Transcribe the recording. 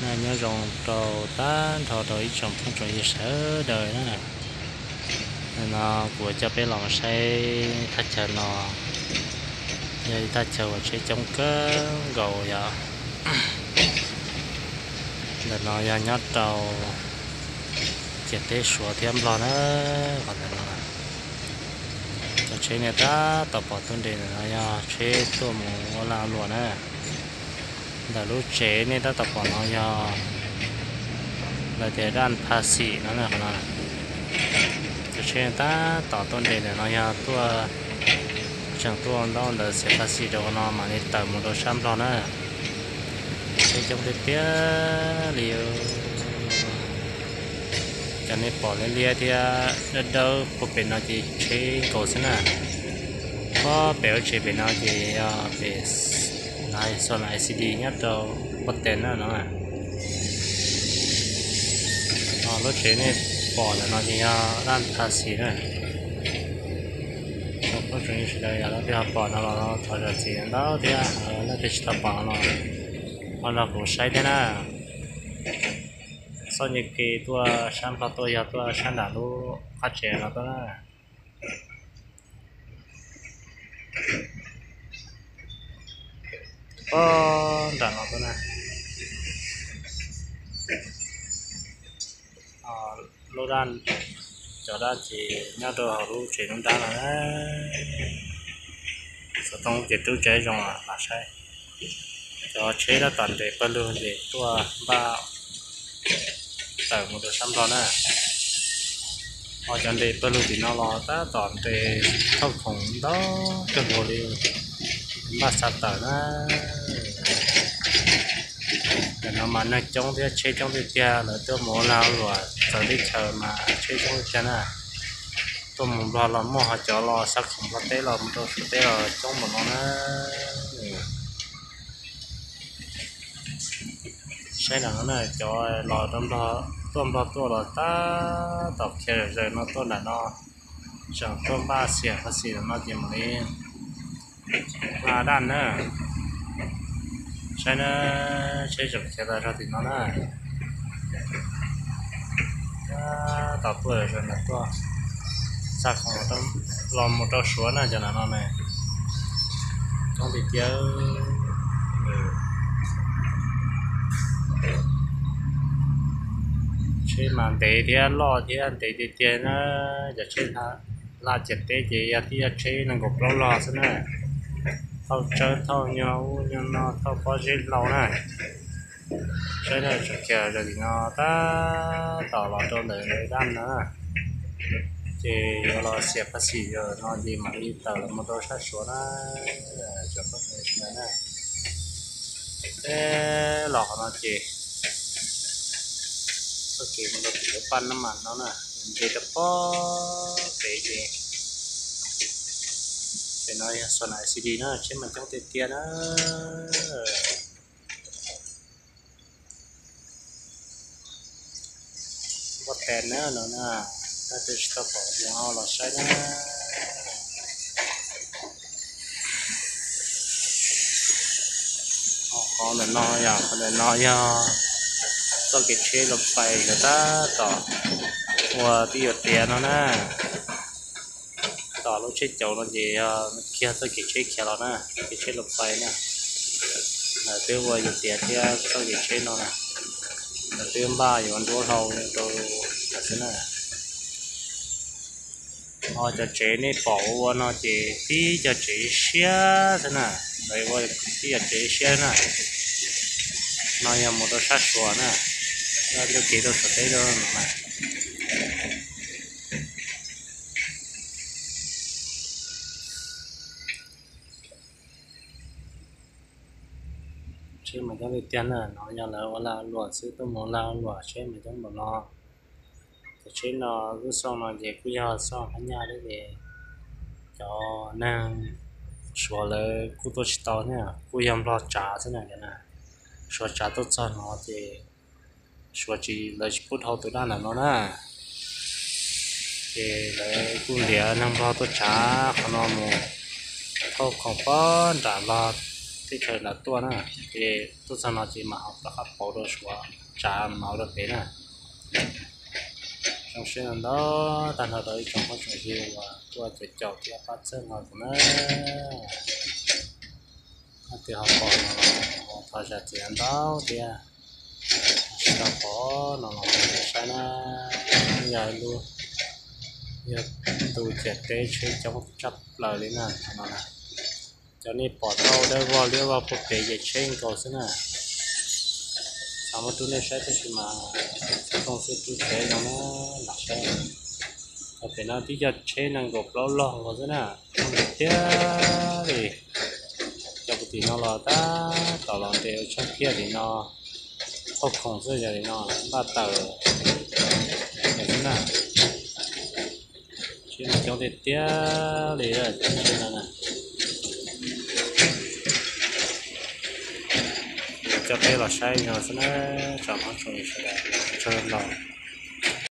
Nyob zoo rau tag nrho rau ib tsoom phooj tsoom ywg sawv daws na. No kuv coj peb los saib thaj chaw no, yog ib thaj chaw uas tsheb coob kawg nkaus yom. Ntawm no yog nyob rau ciam teb Suav thiab Nplog na. Qhov ntawm no cov tsheb nej tab tom pom tuaj nres ntawm no yog tsheb tuaj mus ua lag ua luam na. Ntawm lub tsev nej tab tom pom no yog lawv tias daj pha xim no na. Qhov no cov tsheb tab tom tuaj nres ntawm no yog tuaj, tseem tuaj ua ntaub ntawv xiav pha xim rau qhov no mam li tawm mus rau sab Nplog na. Tsheb coob tiag tiag li. Cov nej pom liab liab thiab dawb dawb puag pem no ces tsheb nkaus xwb na. Puag pem lub tsev pem no ces yog pem xo na I C D nyob rau Pob Tes na no. Lub tsev nej pom ntawm no ces yog daj pha xim na. Phooj ywg sawv daws yog leej twg ho pom no los thov zam txim ntau thiab, leej twg tsis tau pom no los ho nrog kuv saib thiab na. Txoj nce ke tuaj sab Nplog tuaj yog tuaj sab nram lub qab tsev no tuaj na. Pob nram no tuaj na. Lub daj, cov daj ces nyob rau hauv lub tsev lub dab no na. Xov tooj ces rub tsev zoo lam saib. Cov tsheb tab tom nres pawg lug ces tuaj npaj tawm mus rau sab Nplog na. Ho cov nres pawg lug tim no los tab tom nres thauj khoom ntau kawg nkaus li, npaj xav tawm na. Ntawm no mas neeg coob thiab tsheb coob tiag tiag, lawv tuaj mus ua lag luam txawv teb chaws mas tsheb coob tiag tiag na. Tuaj mus Nplog los muaj, ho cov los xa khoom Nplog teb los mus rau Suav teb los coob npaum no na. Saib nram no na, cov los tuaj Nplog tuaj los tab tom khiav zom zaws no tuaj nram no, tseem tuaj npaj xiam pha xim no ces mam li hla daj na. Saib na, tsheb tseem khiav tas zog tim no na. Tab tom tuaj zom zaws tuaj xa khoom los mus rau Suav na cov nram no na. Coob tiag tiag. Tsheb mas ntev thiab loj thiab ntev tiag tiag na. Cov tsheb hla ciam teb ces yog tib yog tsheb nees nkaum plaub log xwb na. Thauj tsawb thauj nyuag ub nyuag no thauj pob zeb hlau na. Saib na, tseem khiav zom zaws tim no tab tom los rau ntawm daj no na. Ces yuav los xiam pha xim zom zaws no ces mam li tawm los mus rau sab Suav na. Cov phooj ywg sawv daws na, peb los qhov no ces txoj kev mus rau tim lub paj nab mas no na, nce rau pob pem ces, pem no yog xo na I C D na, tsheb mas coob tiag tiag na. Npoj tes na no na, leej twg tsis tau pom ces ho los saib na. Qhov ntawm no yog, qhov ntawm no yog txoj kev tsheb los pais, nkawd tab tom ua tib yuav tiav no na. Tom lub tsheb caum no ces yog kiag txoj kev tsheb khiav los na, kev tsheb los pais na. Lawv twb ua yuav tiav thiab txoj kev tsheb no na, lawv twb npaj yuav nruab hlau rau lawm xwb na. Ho cov tsev nej pom ua ua no ces tib cov tsev siab xwb na, lawv ua tib cov tsev siab na. No yog mus rau sab Suav na, nyob ntuj kev rau Suav teb rau no na. Tsheb mas coob tiag tiag na, no yog lawv ua lag luam xwb, tuaj mus lag luam tsheb mas coob npaum no. Cov tsheb no lub xoj no ces kuj yog xoj Hmoob Nyab thiab ces cov neeg Suav lawv kuj tuaj tsis tau na, kuj yog Nplog tsav xwb na. Suav tsav tuaj txog no ces Suav tsis, lawv tsis pub dhau tus daj ntawm no na. Ces lawv kuj ntiav neeg Nplog tuaj tsav qhov no mus thauj khoom pob nram Nplog teb chaws nram tuaj na, ces tuaj txog no ces mam ho rov qab pauv rau Suav tsav mam ua rau pem na. Zoo siab ntau ntau tag nrho rau ib tsoom phooj tsoom ywg uas tuaj caum caum thiab pab txhawb nqa kuv na. Leej twg ho pom no los thov zam txim ntau thiab. Tsis tau pom no los saib na, yog ib lub, yog tus ciam teb tsheb coob tshaj plaws li na no na. Cov nej pom tau dawb vog liab vog puag pem ces tsheb nkaus xwb na. Xav muab rub nej saib tab sis mas txhob koom xwb rub tsheb no na, lam saib. Tau pem no tib co tsheb nees nkaum plaub log nkaus xwb na, coob tiag tiag li. Cov puag tim no los tab tom los nres ua tshoob phiaj tim no, qhov khoom xwb yog tim no npaj tawm xwb na. Tsheb coob tiag tiag li, tsheb no na. Coj peb los saib no xwb na, tsoom phooj tsoom ywg sawv daws, ua tsaug ntau.